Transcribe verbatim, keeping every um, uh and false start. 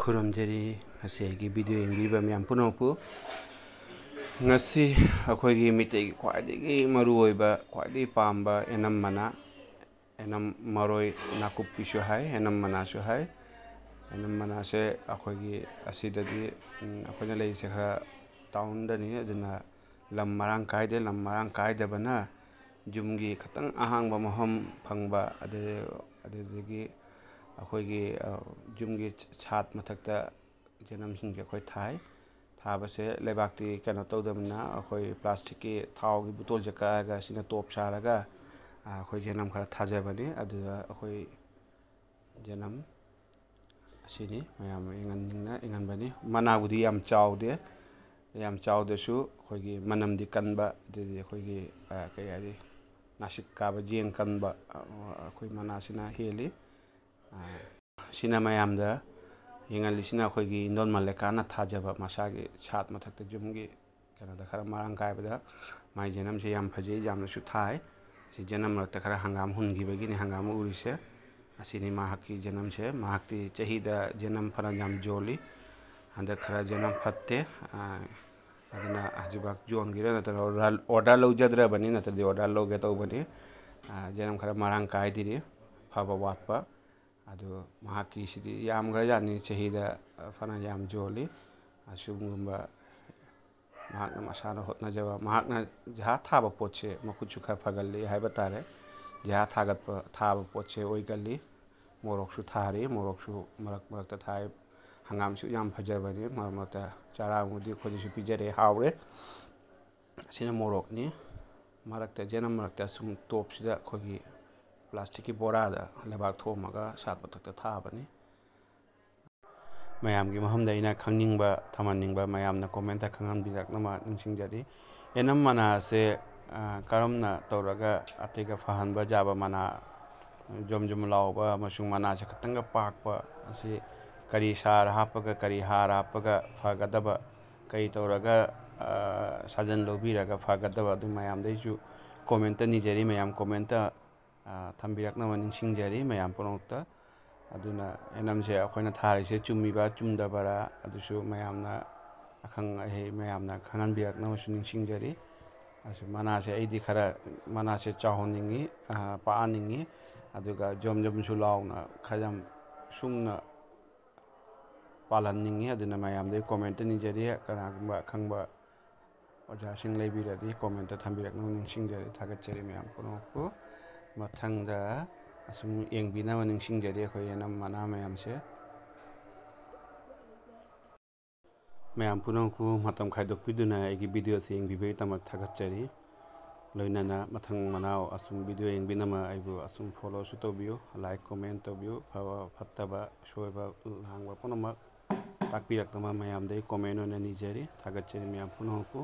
ꯈꯨꯔꯨꯝꯖꯔꯤ ꯉꯁꯤ ꯑꯩꯒꯤ ꯚꯤꯗꯤꯑꯣ ꯌꯦꯡꯕꯤꯕ ꯃꯌꯥꯝ ꯄꯨꯝꯅꯃꯛꯄꯨ꯫ ꯉꯁꯤ ꯑꯩꯈꯣꯏꯒꯤ ꯃꯤꯇꯩꯒꯤ ꯈ꯭ꯋꯥꯏꯗꯒꯤ ꯃꯔꯨꯑꯣꯏꯕ, ꯈ꯭ꯋꯥꯏꯗꯒꯤ ꯄꯥꯝꯕ ꯑꯦꯅꯝ ꯃꯅꯥ, ꯑꯦꯅꯝ ꯃꯔꯣꯏ ꯅꯥꯀꯨꯞꯄꯤꯁꯨ ꯍꯥꯏ, ꯑꯦꯅꯝ ꯃꯅꯥꯁꯨ ꯍꯥꯏ꯫ ꯑꯦꯅꯝ ꯃꯅꯥꯁꯦ ꯑꯩꯈꯣꯏꯒꯤ ꯑꯁꯤꯗꯗꯤ, ꯎꯝ, ꯑꯩꯈꯣꯏꯅ ꯂꯩꯔꯤꯁꯦ ꯈꯔ ꯇꯥꯎꯟꯗꯅꯤ, ꯑꯗꯨꯅ ꯂꯝ ꯃꯔꯥꯡ ꯀꯥꯏꯗꯦ꯫ ꯂꯝ ꯃꯔꯥꯡ ꯀꯥꯏꯗꯕꯅ ꯌꯨꯝꯒꯤ ꯈꯇꯪ ꯑꯍꯥꯡꯕ ꯃꯐꯝ ꯐꯪꯕ, ꯑꯗꯨ-, ꯑꯗꯨꯗꯒꯤ ꯑꯩꯈꯣꯏꯒꯤ, ꯑ, ꯌꯨꯝꯒꯤ ꯁꯥꯠ ꯃꯊꯛꯇ ꯌꯦꯅꯝꯁꯤꯡꯁꯦ ꯑꯩꯈꯣꯏ ꯊꯥꯏ꯫ ꯊꯥꯕꯁꯦ ꯂꯩꯕꯥꯛꯇꯤ ꯀꯩꯅꯣ ꯇꯧꯗꯕꯅꯤꯅ ꯑꯩꯈꯣꯏ ꯄ꯭ꯂꯥꯁꯇꯤꯛꯀꯤ ꯊꯥꯎꯒꯤ ꯕꯣꯇꯜꯁꯦ ꯀꯛꯑꯒ ꯁꯤꯅ ꯇꯣꯞ ꯁꯥꯔꯒ, ꯑ, ꯑꯩꯈꯣꯏ ꯌꯦꯅꯝ ꯈꯔ ꯊꯥꯖꯕꯅꯤ꯫ ꯑꯗꯨꯗ ꯑꯩꯈꯣꯏ ꯌꯦꯅꯝ ꯑꯁꯤꯅꯤ ꯃꯌꯥꯝ ꯌꯦꯡꯍꯟꯅꯤꯡꯅ ꯌꯦꯡꯍꯟꯕꯅꯤ꯫ ꯃꯅꯥꯕꯨꯗꯤ ꯌꯥꯝ ꯆꯥꯎꯗꯦ, ꯌꯥꯝ ꯆꯥꯎꯗ꯭ꯔꯁꯨ ꯑꯩꯈꯣꯏꯒꯤ ꯃꯅꯝꯗꯤ ꯀꯟꯕ, ꯑꯗꯨꯗꯤ ꯑꯩꯈꯣꯏꯒꯤ, ꯑ, ꯀꯩ ꯍꯥꯏꯔꯤ, ꯅꯥꯁꯤꯛ ꯀꯥꯕ ꯌꯦꯡ ꯀꯟꯕ, ꯑ, ꯑꯩꯈꯣꯏ ꯃꯅꯥꯁꯤꯅ ꯍꯦꯜꯂꯤ꯫ ꯑ, ꯁꯤꯅ ꯃꯌꯥꯝꯗ ꯌꯦꯡꯍꯜꯂꯤꯁꯤꯅ ꯑꯩꯈꯣꯏꯒꯤ ꯏꯟꯗꯣꯟ ꯃꯜꯂꯤꯀꯥꯅ ꯊꯥꯖꯕ ꯃꯁꯥꯒꯤ ꯁꯥꯠ ꯃꯊꯛꯇ ꯌꯨꯝꯒꯤ ꯀꯩꯅꯣꯗ ꯈꯔ ꯃꯔꯥꯡ ꯀꯥꯏꯕꯗ ꯃꯥꯏ ꯌꯦꯅꯝꯁꯦ ꯌꯥꯝ ꯐꯖꯩ, ꯌꯥꯝꯅꯁꯨ ꯊꯥꯏ꯫ ꯁꯤ ꯌꯦꯅꯝ ꯃꯔꯛꯇ ꯈꯔ ꯍꯪꯒꯥꯝ ꯍꯨꯟꯈꯤꯕꯒꯤꯅꯤ ꯍꯪꯒꯥꯝ ꯎꯔꯤꯁꯦ꯫ ꯑꯁꯤꯅꯤ ꯃꯍꯥꯛꯀꯤ ꯌꯦꯅꯝꯁꯦ꯫ ꯃꯍꯥꯛꯇꯤ ꯆꯍꯤꯗ ꯌꯦꯅꯝ ꯐꯅ ꯌꯥꯝ ꯌꯣꯜꯂꯤ꯫ ꯍꯟꯗꯛ ꯈꯔ ꯌꯦꯅꯝ ꯐꯠꯇꯦ꯫ ꯑ, ꯑꯗꯨꯅ ꯍꯧꯖꯤꯛꯐꯥꯎ ꯌꯣꯟꯈꯤꯔꯣꯏ, ꯅꯠꯇ꯭ꯔꯒ ꯑꯣꯔꯗꯔ, ꯑꯣꯔꯗꯔ ꯂꯧꯖꯗ꯭ꯔꯕꯅꯤ, ꯅꯠꯇ꯭ꯔꯗꯤ ꯑꯣꯔꯗꯔ ꯂꯧꯒꯦ ꯇꯧꯕꯅꯤ꯫ ꯑ, ꯌꯦꯅꯝ ꯈꯔ ꯃꯔꯥꯡ ꯀꯥꯏꯗ꯭ꯔꯤ, ꯐꯕ ꯋꯥꯠꯄ꯫ ꯑꯗꯨ ꯃꯍꯥꯛꯀꯤꯁꯤꯗꯤ ꯌꯥꯝꯈ꯭ꯔꯖꯥꯠꯅꯤ, ꯆꯍꯤꯗ, ꯑ, ꯐꯅ ꯌꯥꯝ ꯌꯣꯜꯂꯤ꯫ ꯑꯁꯤꯒꯨꯝꯕ ꯃꯍꯥꯛꯅ ꯃꯁꯥꯅ ꯍꯣꯠꯅꯖꯕ, ꯃꯍꯥꯛꯅ ꯖꯤꯍꯥ ꯊꯥꯕ ꯄꯣꯠꯁꯦ ꯃꯈꯨꯠꯁꯨ ꯈꯔ ꯐꯒꯜꯂꯤ ꯍꯥꯏꯕ ꯇꯥꯔꯦ꯫ ꯖꯤꯍꯥ ꯊꯥꯒꯠꯄ, ꯊꯥꯕ ꯄꯣꯠꯁꯦ ꯑꯣꯏꯒꯜꯂꯤ꯫ ꯃꯣꯔꯣꯛꯁꯨ ꯊꯥꯔꯤ, ꯃꯣꯔꯣꯛꯁꯨ ꯃꯔꯛ ꯃꯔꯛꯇ ꯊꯥꯏ꯫ ꯍꯪꯒꯥꯝꯁꯨ ꯌꯥꯝ ꯐꯖꯕꯅꯤ, ꯃꯔꯛ ꯃꯔꯛꯇ ꯆꯥꯔꯥ ꯑꯃꯗꯤ ꯑꯩꯈꯣꯏꯗꯁꯨ ꯄꯤꯖꯔꯦ, ꯍꯥꯎꯔꯦ꯫ ꯑꯁꯤꯅ ꯃꯣꯔꯣꯛꯅꯤ꯫ ꯃꯔꯛꯇ, ꯌꯦꯅꯝ ꯃꯔꯛꯇ ꯁꯨꯝ ꯇꯣꯞꯁꯤꯗ ꯑꯩꯈꯣꯏꯒꯤ ꯄ꯭ꯂꯥꯁꯇꯤꯛꯀꯤ ꯕꯣꯔꯥꯗ ꯂꯩꯕꯥꯛ ꯊꯣꯝꯃꯒ ꯁꯥꯠ ꯃꯊꯛꯇ ꯊꯥꯕꯅꯤ꯫ ꯃꯌꯥꯝꯒꯤ ꯃꯐꯝꯗ ꯑꯩꯅ ꯈꯪꯅꯤꯡꯕ, ꯊꯝꯍꯟꯅꯤꯡꯕ, ꯃꯌꯥꯝꯅ ꯀꯣꯃꯦꯟꯇ ꯈꯪꯍꯟꯕꯤꯔꯛꯅꯕ ꯅꯤꯡꯁꯤꯡꯖꯔꯤ꯫ ꯌꯦꯅꯝ ꯃꯅꯥꯁꯦ, ꯑ, ꯀꯔꯝꯅ ꯇꯧꯔꯒ ꯑꯇꯩꯒ ꯐꯍꯟꯕ ꯌꯥꯕ ꯃꯅꯥ, ꯖꯣꯝ ꯖꯣꯝ ꯂꯥꯎꯕ ꯑꯃꯁꯨꯡ ꯃꯅꯥꯁꯦ ꯈꯇꯪꯒ ꯄꯥꯛꯄ ꯑꯁꯤ ꯀꯔꯤ ꯁꯥꯔ ꯍꯥꯞꯄꯒ, ꯀꯔꯤ ꯍꯥꯔ ꯍꯥꯞꯄꯒ ꯐꯒꯗꯕ, ꯀꯔꯤ ꯇꯧꯔꯒ, ꯑ, ꯁꯥꯖꯟ ꯂꯧꯕꯤꯔꯒ ꯐꯒꯗꯕ, ꯑꯗꯨ ꯃꯌꯥꯝꯗꯩꯁꯨ ꯀꯣꯃꯦꯟꯇ ꯅꯤꯖꯔꯤ꯫ ꯃꯌꯥꯝ ꯀꯣꯃꯦꯟꯇ, ꯑ, ꯊꯝꯕꯤꯔꯛꯅꯕ ꯅꯤꯡꯁꯤꯡꯖꯔꯤ ꯃꯌꯥꯝ ꯄꯨꯝꯅꯃꯛꯇ꯫ ꯑꯗꯨꯅ ꯌꯦꯅꯝꯁꯦ ꯑꯩꯈꯣꯏꯅ ꯊꯥꯔꯤꯁꯦ ꯆꯨꯝꯃꯤꯕ ꯆꯨꯝꯗꯕꯔꯥ, ꯑꯗꯨꯁꯨ ꯃꯌꯥꯝꯅ, ꯑꯈꯪ ꯑꯍꯩ ꯃꯌꯥꯝꯅ ꯈꯪꯍꯟꯕꯤꯔꯛꯅꯕꯁꯨ ꯅꯤꯡꯁꯤꯡꯖꯔꯤ꯫ ꯑꯗꯨ ꯃꯅꯥꯁꯦ ꯑꯩꯗꯤ ꯈꯔ, ꯃꯅꯥꯁꯦ ꯆꯥꯎꯍꯟꯅꯤꯡꯉꯤ, ꯑ, ꯄꯥꯛꯍꯟꯅꯤꯡꯉꯤ, ꯑꯗꯨꯒ ꯖꯣꯝ ꯖꯣꯝꯁꯨ ꯂꯥꯎꯅ ꯈꯔ ꯌꯥꯝ ꯁꯨꯡꯅ ꯄꯥꯜꯍꯟꯅꯤꯡꯉꯤ꯫ ꯑꯗꯨꯅ ꯃꯌꯥꯝꯗꯒꯤ ꯀꯣꯃꯦꯟꯇ ꯅꯤꯖꯔꯤ, ꯀꯅꯥꯒꯨꯝꯕ ꯑꯈꯪꯕ ꯑꯣꯖꯥꯁꯤꯡ ꯂꯩꯕꯤꯔꯗꯤ ꯀꯣꯃꯦꯟꯇ ꯊꯝꯕꯤꯔꯛꯅꯕ ꯅꯤꯡꯁꯤꯡꯖꯔꯤ꯫ ꯊꯥꯒꯠꯆꯔꯤ ꯃꯌꯥꯝ ꯄꯨꯝꯅꯃꯛꯄꯨ꯫ ꯃꯊꯪꯗ ꯑꯁꯨꯝ ꯌꯦꯡꯕꯤꯅꯕ ꯅꯤꯡꯁꯤꯡꯖꯔꯤ ꯑꯩꯈꯣꯏ ꯌꯦꯅꯝ ꯃꯅꯥ ꯃꯌꯥꯝꯁꯦ꯫ ꯃꯌꯥꯝ ꯄꯨꯝꯅꯃꯛꯄꯨ ꯃꯇꯝ ꯈꯥꯏꯗꯣꯛꯄꯤꯗꯨꯅ ꯑꯩꯒꯤ ꯚꯤꯗꯤꯑꯣꯁꯦ ꯌꯦꯡꯕꯤꯕꯒꯤꯗꯃꯛ ꯊꯥꯒꯠꯆꯔꯤ꯫ ꯂꯣꯏꯅꯅ ꯃꯊꯪ ꯃꯅꯥꯎ ꯑꯁꯨꯝ ꯚꯤꯗꯤꯑꯣ ꯌꯦꯡꯕꯤꯅꯕ ꯑꯩꯕꯨ ꯑꯁꯨꯝ ꯐꯣꯂꯣꯁꯨ ꯇꯧꯕꯤꯌꯨ, ꯂꯥꯏꯛ, ꯀꯣꯃꯦꯟ ꯇꯧꯕꯤꯌꯨ꯫ ꯐꯕ ꯐꯠꯇꯕ, ꯁꯣꯏꯕ ꯂꯥꯡꯕ ꯄꯨꯝꯅꯃꯛ ꯇꯥꯛꯄꯤꯔꯛꯅꯕ ꯃꯌꯥꯝꯗꯒꯤ ꯀꯣꯃꯦꯟ ꯑꯣꯏꯅ ꯅꯤꯖꯔꯤ꯫ ꯊꯥꯒꯠꯆꯔꯤ ꯃꯌꯥꯝ ꯄꯨꯝꯅꯃꯛꯄꯨ꯫